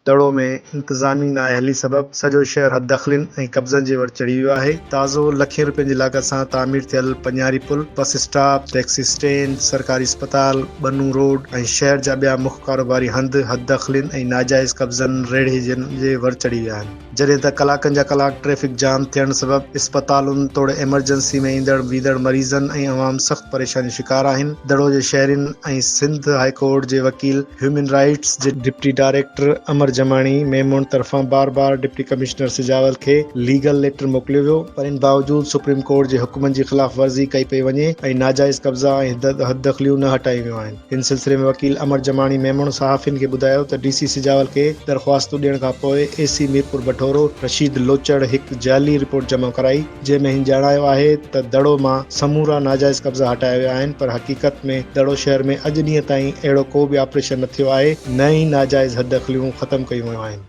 دڙو ۾ انتظامي نااهلي سبب سڄو شهر حددخلين ۽ قبضن جي ور چڙهي ويو آهي. تازو لکين روپين جي لاڳت سان تعمير ٿيل پڃاري پل، بس اسٽاپ، ٽيڪسي اسٽينڊ، سرڪاري اسپتال، ٻنون روڊ ۽ شهر جا ٻيا مک ڪاروباري هنڌ حددخلين ۽ ناجائز قبضن ريڙهي جي ور چڙهي ويا آهن. جڏهن ته ڪلاڪن جا ڪلاڪ ٽريفڪ جام ٿيڻ سبب اسپتالن توڙي ايمرجنسي ۾ ايندڙ ويندڙ مريضن ۽ عوام سخت پريشاني جو شڪار آهن، دڙو جي شهرين ۽ سنڌ هاء ڪورٽ جي وڪيل هيومن رائيٽس جي ڊپٽي ڊائريڪٽر امر جماڻي ميمڻ طرفان بار بار ڊپٽي ڪمشنر سجاول کي ليگل ليٽر موڪليو ويو پر ان باوجود سپريم ڪورٽ جي حڪمن جي خلاف ورزي ڪئي پئي وڃي ۽ ناجائز قبضا ۽ حددخليون نه هٽايون ويون آهن. ان سلسلي ۾ وڪيل امر جماڻي ميمڻ صحافين کي ٻڌايو ته ڊي سي سجاول کي درخواستون ڏيڻ کان پوء اي سي ميرپور بٺورو رشيد لوچڙ هڪ جعلي رپورٽ جمع ڪرائي جنهن ۾ هن ڄاڻايو آهي ته دڙو مان سمورا ناجائز قبضا هٽايا ويا آهن پر حقيقت ۾ دڙو شهر ۾ اڄ ڏينهن تائين اهڙو ڪو به آپريشن نه ٿيو آهي نه ئي ناجائز حددخليون ختم ڪيون ويون آهن.